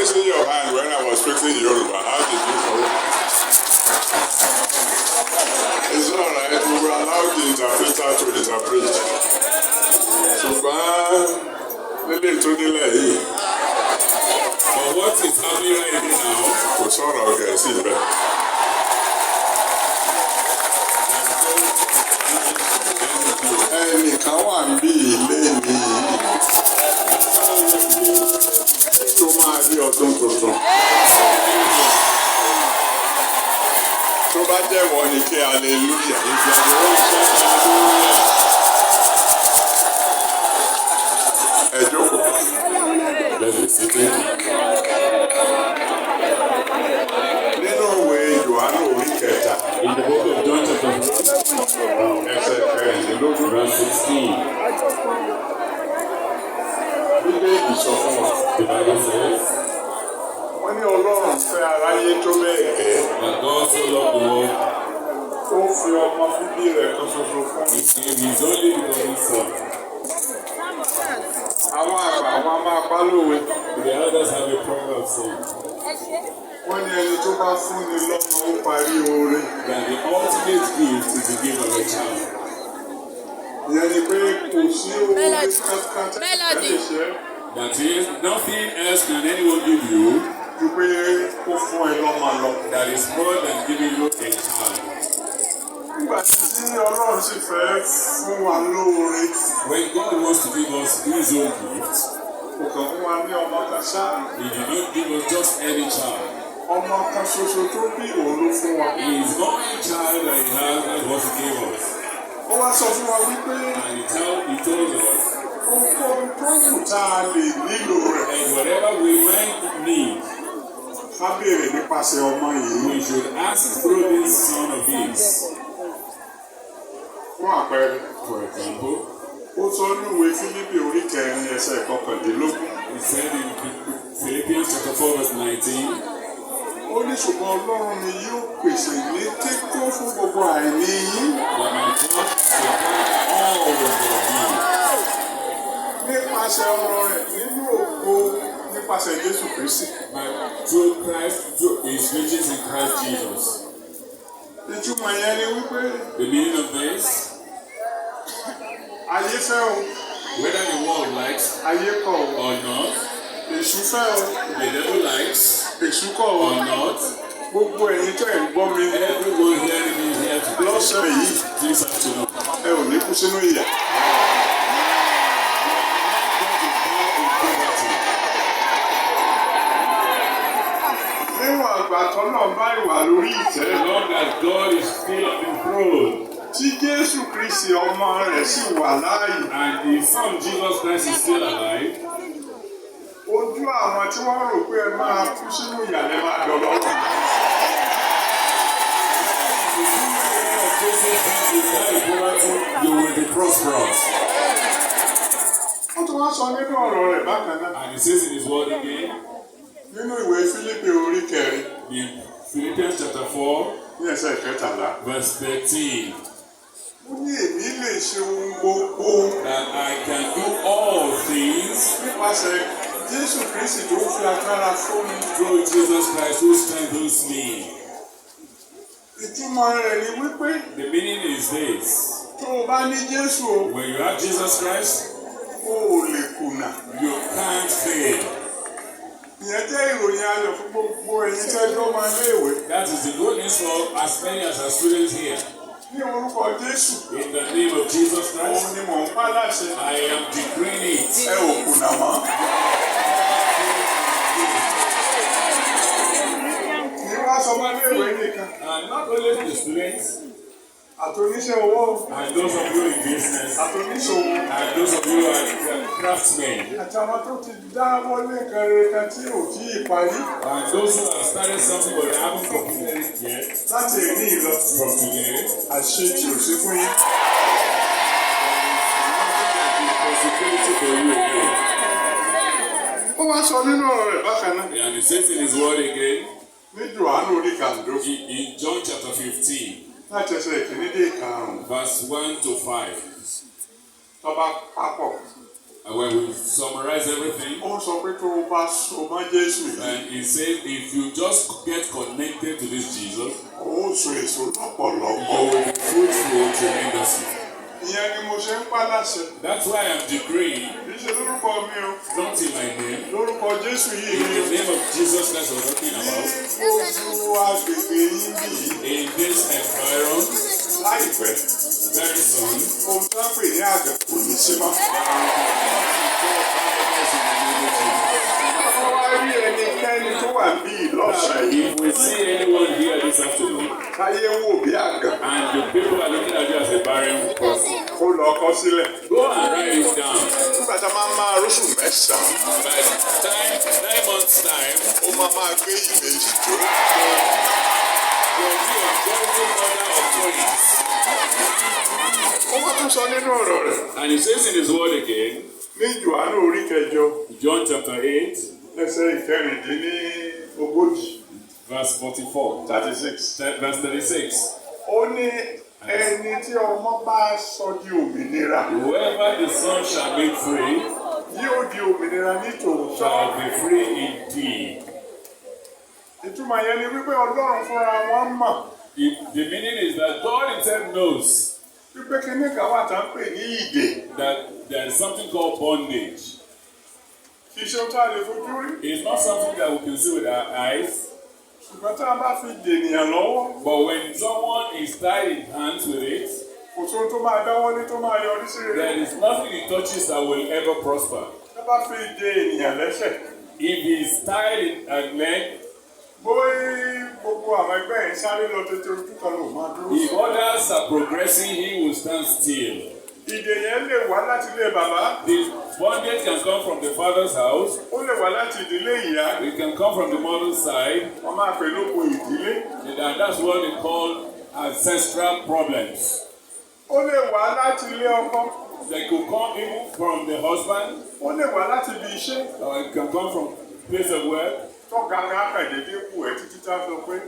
raising your hand when I was speaking Yoruba. How did you know? It's all right. We will allow the interpreter to interpret. Ṣùgbọ́n nílé tó nílẹ̀ yìí, But what is happening right here now, kò sọ̀rọ̀ Gẹ̀ẹ́sì bẹ́ẹ̀. Ẹnìkan wà níbí ilé mi tó máa rí ọdún tuntun. Tó bá jẹ́ wọ́n ní kí hallelujah. If you are the one, shout hallelujah. Ẹ jókòó. Let's be seated. Nínú ìwé Jòhánù orí kẹta, In the book of John, chapter 4, ẹsẹ̀ kẹrìndínlógún. verse 16, Bíbélì sọ fún wa. the Bible says Wọ́n ní Ọlọ́run fẹ́ aráyé tó bẹ́ẹ̀ gẹ́. that God so loved the world, Ó fi ọmọ bíbí rẹ̀ kan ṣoṣo fún. He gave His only begotten Son. Àwọn àgbà wọn a máa pa lówe. The elders have a proverb saying Wọ́n ní ẹni tó bá fúnni lọ́mọ ó parí oore. that the ultimate gift is the gift of a child. Ìyẹn ni pé kò sí oore kankan tí ẹ lè ṣe That is, nothing else can anyone give you ju pé kó fún ẹ lọ́mọ lọ. that is more than giving you a child. Nígbà tí Ọlọ́run sì fẹ́ fún wa lóore, When God wants to give us His own gift, kò kàn fún wa ní ọmọ kan ṣá. He did not give us just any child. Ọmọ kan ṣoṣo tó bí òun ló fún wa. His only child that He has, that's what He gave us. Ó wá sọ fún wa wípé And He told us ohunkóhun tó wù tá a lè nílò rẹ̀ that whatever we might need, ká béèrè nípasẹ̀ ọmọ yìí. we should ask through this Son of His. Fún àpẹẹrẹ, For example, ó sọ ní ìwé Fílípì orí kẹrin ẹsẹ̀ kọkàndínlógún. He said in Philippians chapter 4, verse 19, Ó ní ṣùgbọ́n Ọlọ́run mi yóò pèsè ní kíkún fún gbogbo àìní yín that my God supply all of your needs nípasẹ̀ ọrọ̀ rẹ̀ nínú ògo nípasẹ̀ Jésù Kristi. by through Christ, through His riches in Christ Jesus. Ìtumọ̀ yẹn ni wípé The meaning of this, ayé fẹ́ o, whether the world likes ayé kọ̀ o, or not, èṣù fẹ́ o, the devil likes èṣù kọ̀ o. or not, Gbogbo ẹ̀yin tẹ́ ẹ̀ ń gbọ́ mi everyone hearing me here today, lọ́sẹ̀ yìí, this afternoon, ẹ ò ní kú sínú ìyà. God is now in poverty. Níwọ̀n àgbà tọ́lọ̀ bá ìwà lórí ìtẹ́ As long as God is still on the throne tí Jésù Kristi ọmọ rẹ̀ sì wà láàyè. and the Son Jesus Christ is still alive, Ojú àwọn tí wọ́n rò pé ẹ máa kú sínú ìyà lẹ máa dọ̀lọ́rọ̀. if Jesus Christ will die in poverty, you will be prosperous. Wọ́n tún wá sọ nínú ọ̀rọ̀ rẹ̀ bákan náà. And he says in his word again, Nínú ìwé Fílípì orí kẹrin in Philippians chapter 4, ní ẹsẹ̀ kẹtàlá. verse 13, Ó ní èmi lè ṣe ohun gbogbo that I can do all things nípasẹ̀ Jésù Kristi tó fi agbára fún mi. through Jesus Christ who strengthens me. Ìtumọ̀ rẹ̀ ni wípé The meaning is this: tó o bá ní Jésù o, when you have Jesus Christ, o ò lè kùnà. you can't fail. Ìyẹn jẹ́ ìròyìn ayọ̀ fún gbogbo ẹ̀yin tẹ́jọ́ máa léèwé. That is the good news for as many as are students here. Ní orúkọ Jésù, In the name of Jesus òun Christ, ni mò ń pa láṣẹ. I am decreeing it. Ẹ ò kùnà mọ́. Kì í wá sọ ọmọ iléèwé nìkan. And not only the students, Àtòníṣẹ́ owó, and those of you in business, àtòníṣòwò, and those of you who are craftsmen, àtàwọn tó ti dáwọ́ lé nǹkan rere kan tí ò tí ì parí and those who have started something but haven't completed it yet, láti èní lọ. from today, Àṣetì ò sí fún yín. possibility for you again. Ó wá sọ nínú ọ̀rọ̀ rẹ̀ bákan náà. And he says in his word again, Ní Jòhánù orí kàndó in John chapter 15, láti ẹsẹ̀ ìkíní dé ìkarùn-ún verse 1 to 5, tó bá papọ̀. And when we summarize everything, Ó sọ pé tó o bá so mọ́ Jésù yìí, and he says, if you just get connected to this Jesus, ó so èso lọ́pọ̀lọpọ̀. You will be fruitful tremendously. Ìyẹn ni mo ṣe ń pa láṣẹ. That's why I'm decreeing, Kì í ṣe lórúkọ mi o, not in my name, lórúkọ Jésù yìí in ni the o. name of Jesus Christ we're talking about, Ní gbogbo agbègbè yín bì í in this environment, láìpẹ́, very soon, ohun tó ń pè ní àgàn kò ní sí mọ́. Wọ́n wá rí ẹnikẹ́ni tó wà bí lọ́sàn-án yìí. If we see anyone here this afternoon, Táyé ń wò bí àgàn, and the people are looking at you as a barren person, kó lọ kọ sílẹ̀. Go and write it down. Nígbà tá a máa máa róṣù 9, By time, 9 months' time, ó máa máa gbé ìbejì jó. You'll be a joyful mother of twins. Ó wá tún sọ nínú ọ̀rọ̀ rẹ̀ And he says in his word again, ní Jòhánù orí kẹjọ, John chapter 8, ẹsẹ̀ 36, verse 44, 36. Verse 36. Ó ní ẹni tí ọmọ bá sọ di òmìnira Whoever the Son shall make free yóò di òmìnira ní tòótọ́. Shall be free indeed. Ìtumọ̀ yẹn ni wípé Ọlọ́run fúnra wọn mọ̀ The meaning is that God Himself knows wípé kíní kan wà tá ń pè ní ìdè. That there is something called bondage. Kì í ṣe ohun tá a lè fojú rí. It's not something that we can see with our eyes, Ṣùgbọ́n tá a bá fi dènìyàn lọ́wọ́, but when someone is tied in hands with it, kò sóhun tó máa dáwọ́ ní tó máa yọrí sí rere. There is nothing he touches that will ever prosper. Tá a bá fi dè ènìyàn lẹ́sẹ̀, If he is tied in a leg, bóyá gbogbo àwọn ẹgbẹ́ yẹn sáré lọ tètè ojú kan ló máa dúró. If others are progressing, he will stand still. Ìdè yẹn lè wá láti ilé bàbá, The bondage can come from the father's house, ó lè wá láti ìdílé ìyá. It can come from the mother's side, Wọ́n máa pè lóko ìdílé. And that's what they call ancestral problems. Ó lè wá láti ilé ọkọ, They could come even from the husband, ó lè wá láti ibi iṣẹ́. Or it can come from place of work. Tọ́gà kan kàdédé kù ẹ́ títí tá a sọ pé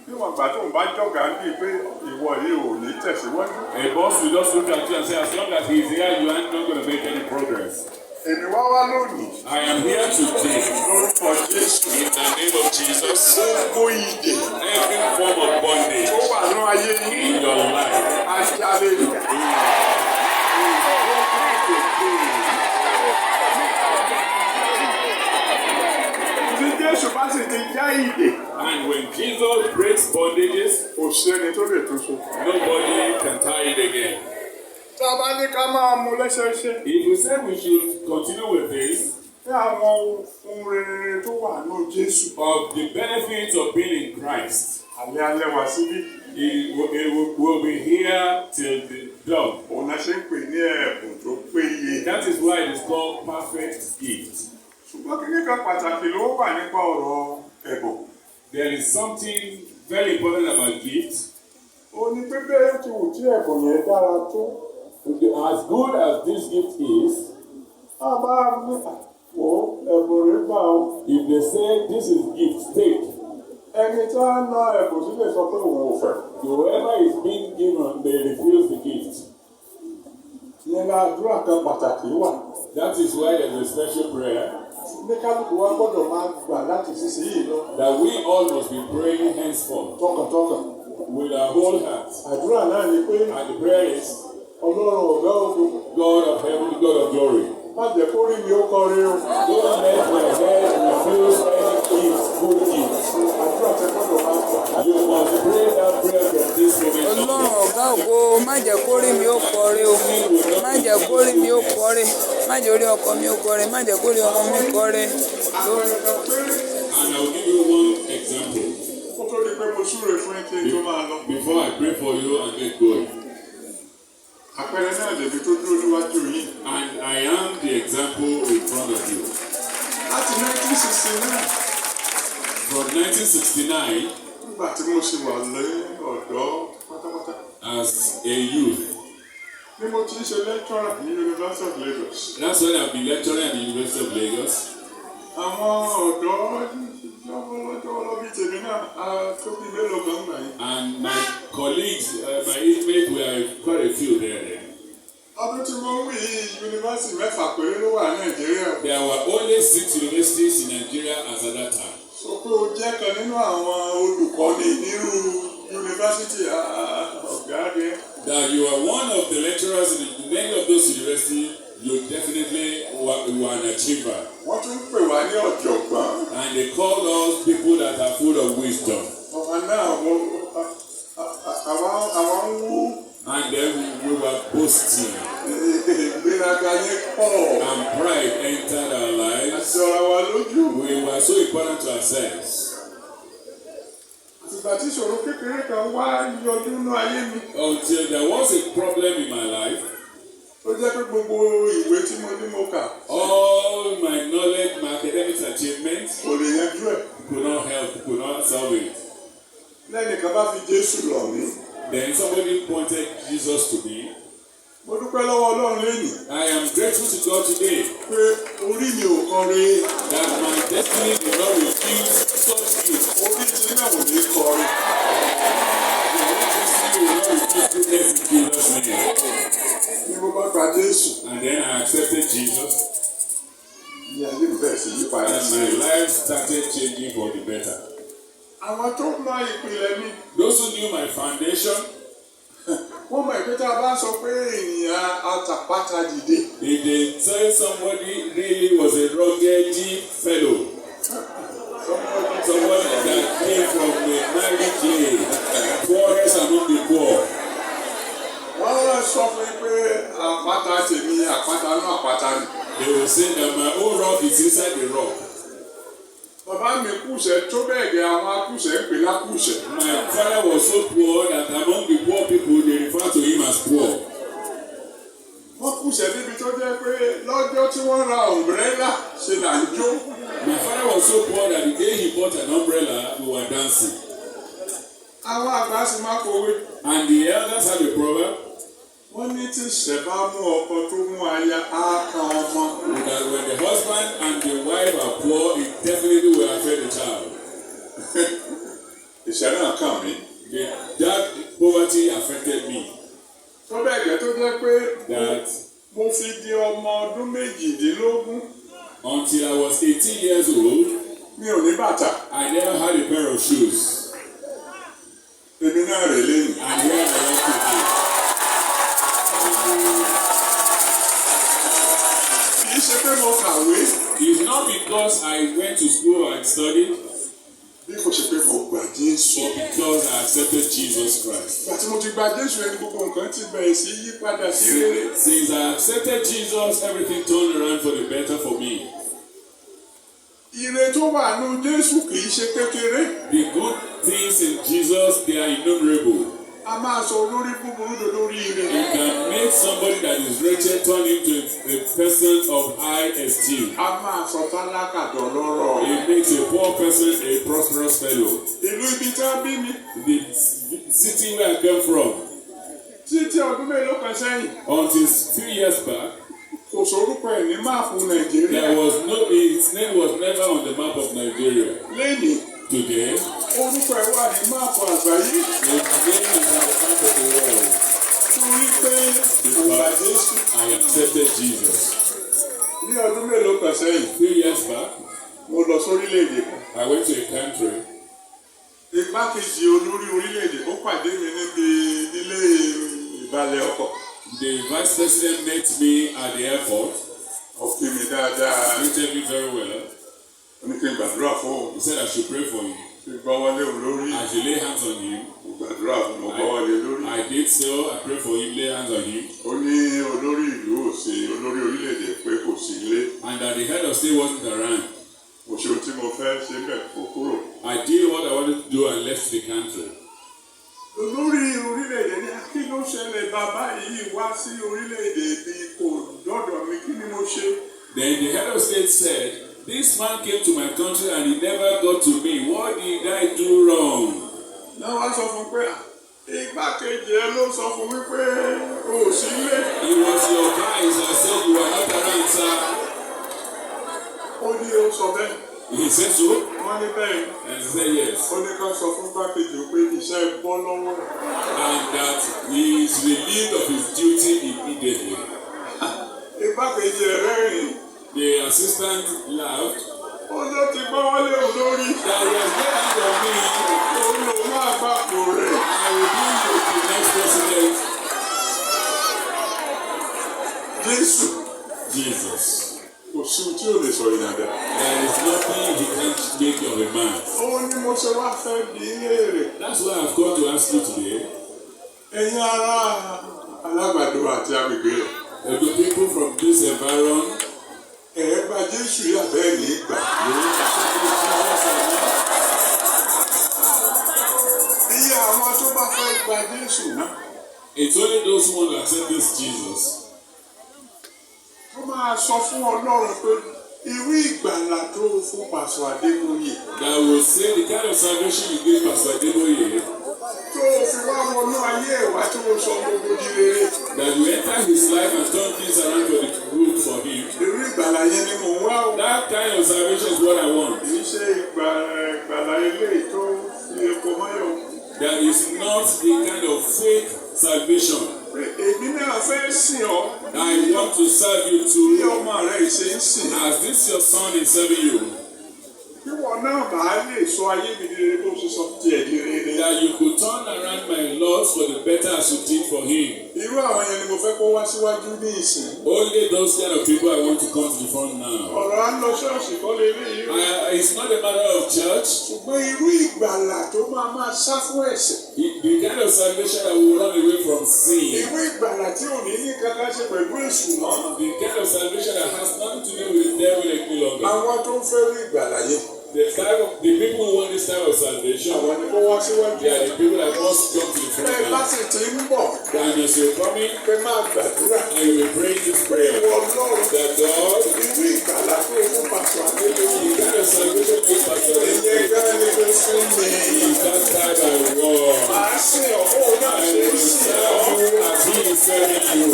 níwọ̀n ìgbà tó ń bá jọ̀gá ń bíi pé ìwọ yìí ò ní tẹ̀síwájú. A boss will just look at you and say, as long as he's here, you are not going to make any progress. Èmi wá wá lónìí I am here today lórúkọ Jésù. In the name of Jesus. Gbogbo ìdè Every form of bondage tó wà ní ayé yín in your life. Aṣálẹ̀ nù. Tí Jésù bá sì ti já ìdè, And when Jesus breaks bondages, kò sẹ́ni tó lè tún so. Nobody can tie it again. Tá a bá ní ká máa mú lẹ́sẹẹsẹ, If we say we should continue with this, ní àwọn ohun rere tó wà ní Jésù, of the benefits of being in Christ, alẹ́ alẹ́ wá síbí, it will be here till the dawn. Òun la ṣe ń pè ní ẹ̀bùn tó péye. That is why it is called perfect gift. Ṣùgbọ́n kíní kan pàtàkì ló wà nípa ọ̀rọ̀ ẹ̀bùn. There is something very important about gift. Ó ní pé bẹ́ẹ̀ ti wù tí ẹ̀bùn yẹn dára tó. As good as this gift is, A bá ní àpò ẹ̀bùn rẹ̀ gbà ó. If they say this is gift, take. Ẹni tí wọ́n ná ẹ̀bùn sí lè sọ pé òun ò fẹ́. Whoever is being given may refuse the gift. Ìyẹn la àdúrà kan pàtàkì wà. That is why there is a special prayer Ní kálukú wa gbọ́dọ̀ máa gbà láti sísìnyí lọ. That we all must be praying henceforth Tọkàntọkàn. With our whole heart. Àdúrà náà ni pé And the prayer is, Ọlọ́run ọ̀gá ògo God of heaven, God of glory, má jẹ́ kó rí mi ó kọrin o. Don't let my head refuse any gift, good gift. Àdúrà tẹ gbọ́dọ̀ máa gbà. You must pray that prayer from this moment Ọlọ́run onwards. Ọ̀gá ògo má jẹ́ kó rí mi ó kọrí o, má jẹ́ kó rí mi ó kọrí, má jẹ́ orí ọkọ mi ó kọrí, má jẹ́ kó rí ọmọ mi kọrí. Àpẹẹrẹ kan péré And I will give you one example kó tó di pé mo súre fún ẹ kí n tó máa lọ. Before I pray for you and get going. Àpẹẹrẹ náà lèmi tó dúró níwájú yìí. And I am the example in front of you. Láti 1969 From 1969, nígbà tí mo ṣì wà ní ọ̀dọ́ pátápátá as a youth, ni mo ti ń ṣe lecturer ní University of Lagos. That's when I've been lecturing at the University of Lagos. Àwọn ọ̀dọ́ lọ́wọ́lọ́wọ́ bíi tèmi náà a tó bí mélòó kan gbà yín. And my colleagues, my age mates were quite a few there then. Ọdún tí mo ń wí yìí, yunifásitì mẹ́fà péré ló wà ní Nàìjíríà. There were only six universities in Nigeria as at that time. Sọ pé o jẹ́ kan nínú àwọn olùkọ́ni nírú yunifásitì, ọ̀gá rẹ̀. That you are one of the lecturers in many of those universities, you definitely were an achiever. Wọ́n tún ń pè wá ní ọ̀jọ̀gbọ́n. And they call us people that are full of wisdom. Ọ̀gá náà wọ́n àwọn ń wú. And then we were boasting. Ìgbéraga yẹn pọ̀. And pride entered our lives. Jọra wa lójú. We were so important to ourselves. Ìgbà tí ìṣòro kékeré kan wá yọjú nínú ayé mi, Until there was a problem in my life, tó jẹ́ pé gbogbo ìwé tí mo ní mo kà all my knowledge, my academic achievements kò lè yanjú ẹ̀. could not help, could not solve it. Lẹ́nìkan bá fi Jésù lọ̀ mí. Then somebody pointed Jesus to me. Mo dúpẹ́ lọ́wọ́ Ọlọ́run lẹ́yìn I am grateful to God today pé orí mi ò kọre. That my destiny did not refuse such gift. Orí tí náà ò ní kọre. The Lord destiny will not refuse goodness in Jesus' name. Ní mo bá gba Jésù, And then I accepted Jesus, ní ayé mi bẹ̀rẹ̀ sí yí padà and sí. my life started changing for the better. Àwọn tó mọ ìpìlẹ̀ mi, Those who knew my foundation, wọ́n mọ̀ pé tá a bá sọ pé ènìyàn atàpátá dìde, if they tell somebody really was a rugged fellow, somebody that came from a miry clay, poorest among the poor, wọ́n sọ fún yín pé àpáta tèmi, àpáta náà àpáta ni. They will say that my own rock is inside the rock. Bàbá mi kùsẹ̀ tó bẹ́ẹ̀ gẹ́, àwọn akùsẹ̀ ń pè lákùsẹ̀. My father was so poor that among the poor people they refer to him as poor. Wọ́n kùsẹ̀ débi tó jẹ́ pé lọ́jọ́ tí wọ́n ra umbrella ṣe là ń jó. My father was so poor that the day he bought an umbrella, we were dancing. Àwọn àgbà sì máa kọ̀wé. And the elders have a proverb Wọ́n ní tí ìṣẹ́ bá mú ọkọ tó mú aya, á kan ọmọ. That when the husband and the wife are poor, it definitely will affect the child. Ìṣẹ́ náà kàn mí. That poverty affected me. Tó bẹ́ẹ̀ gẹ́ tó jẹ́ pé That mo fi di ọmọ ọdún 18, until I was 18 years old, mi ò ní bàtà. I never had a pair of shoes. Èmi náà rè lẹ́yìn. And here I am today. Hallelujah. Kì í ṣe pé mo kàwé, It's not because I went to school and studied, bí kò ṣe pé mo gbà Jésù. But because I accepted Jesus Christ. Ìgbà tí mo ti gba Jésù ẹni, gbogbo nǹkan ti bẹ̀rẹ̀ sí yí padà sí rere. Since I accepted Jesus, everything turned around for the better for me. Ire tó wà nínú Jésù kì í ṣe kékeré. The good things in Jesus, they are innumerable. A máa sọ olórí búburú dolórí ire. It can make somebody that is wretched turn into a person of high esteem. A máa sọ tálákà dọlọ́rọ̀. It makes a poor person a prosperous fellow. Ìlú ibi tí wọ́n bí mi, The city where I came from, títí ọdún mélòó kan sẹ́yìn, until few years back, kò sórúkọ ẹ̀ ní map Nàìjíríà. there was no, its name was never on the map of Nigeria. Lẹ́nìí, Today, orúkọ ẹ̀ wà ní map àgbáyé, its name is on the map of the world. Torí pé mo gba Jésù. I accepted Jesus. Ní ọdún mélòó kan sẹ́yìn, Few years back, mo lọ sórílẹ̀-èdè kan. I went to a country. Igbákejì olórí orílẹ̀-èdè ó pàdé mi níbi nílé ìbalẹ̀ ọkọ̀. The vice president met me at the airport. Ó kí mi dáadáa. Greeted me very well. Ó ní kí n gbàdúrà fún òun. He said I should pray for him. Kí n gbọ́wọ́lé òun lórí. I should lay hands on him. Mo gbàdúrà fún, mo gbọ́wọ́lé lórí. I did so. I prayed for him, lay hands on him. Ó ní olórí ìlú ò sí, olórí orílẹ̀-èdè pé kò sí ilé. And that the head of state wasn't around. Mo ṣe ohun tí mo fẹ́ ṣe bẹ̀ kó kúrò. I did what I wanted to do and left the country. Olórí orílẹ̀-èdè ní, kí ló ṣẹlẹ̀? Bàbá yìí wá sí orílẹ̀-èdè mi, kò dọ́dọ̀ mi, kí ni mo ṣe? Then the head of state said, "This man came to my country and he never got to me. What did I do wrong?" Náà wá sọ fún pé igbákejì ẹ ló sọ fún mi pé o ò sí ilé. "It was your vice that said you were not around, sir." Ó ní ó sọ bẹ́ẹ̀. He said so, Wọ́n ní bẹ́ẹ̀. And he said yes. Ó ní ká sọ fún igbákejì pé iṣẹ́ bọ́ lọ́wọ́ ẹ̀. And that he is relieved of his duty immediately. Igbákejì ẹ̀ rẹ́rìn-ín. The assistant laughed Ó ló ti gbọ́wọ́ lé òun lórí. that he has laid hands on me. Òun lòun máa gbapò rẹ̀. I will be the next president. Jésù Jesus. kò sí ohun tí ò lè sọ ìyàdá. There is nothing he can't make of a man. Òun ni mo ṣe wá fẹ́ bi í léèrè. That's why I've come to ask you today. Ẹ̀yin ará Alágbàdo àti agbègbè rẹ̀. The people from this environment, Ẹ̀ gba Jésù yà bẹ́ẹ̀ ní gbà. you will accept this Jesus or not? Iye àwọn tó bá fẹ́ gba Jésù náà. It's only those who want to accept this Jesus. Ó máa sọ fún Ọlọ́run pé irú ìgbàlà tó fún Pastor Adébóyè That will say the kind of salvation you gave Pastor Adeboye, tó fi wá wọnú ayé ẹ̀wá tó sọ gbogbo di rere. That you enter his life and turn things around for the good for him. Irú ìgbàlà yẹn ni mò ń wá o. That kind of salvation is what I want. Kì í ṣe ìgbàlà eléyìí tó fi epo mọ́yọ̀. That is not the kind of fake salvation. Pé èmi náà fẹ́ sìn ọ́ I want to serve you bí too, ọmọ rẹ̀ ṣe ń sìn. As this your son is serving you. Bí wọn náà bá lè sọ ayé mi di rere bó ṣe sọ tiẹ̀ di rere. That you could turn around my lot for the better as you did for him. Irú àwọn yẹn ni mo fẹ́ kó wá síwájú ní ìsìn. Only those kind of people I want to come to the front now. Ọ̀rọ̀ à ń lọ ṣọ́ọ̀ṣì kọ́ lélẹ́yìí o. It's not a matter of church. Ṣùgbọ́n irú ìgbàlà tó máa máa sá fún ẹ̀ṣẹ̀. The kind of salvation that will run away from sin. Irú ìgbàlà tí ò ní ní kankan ṣe pẹ̀lú èṣù mọ́. The kind of salvation that has nothing to do with the devil any longer. Àwọn tó ń fẹ́ rí ìgbàlà yẹn. The people who want this type of salvation, Àwọn ni kó wá síwájú. They are the people that must come to the front Bẹ́ẹ̀ bá now. sì ti ń bọ̀ And as you're coming, pé máa gbàdúrà. And you will pray this Pé prayer. ìwọ Ọlọ́run That God, irú ìgbàlà tó fún Pastor Adébóyè. The kind of salvation you Pastor Ìyẹn gan ni kó fún mi. is that type I want. Màá sìn ọ́ bóun náà I ṣe ń will sìn ọ́. serve you as he is serving you.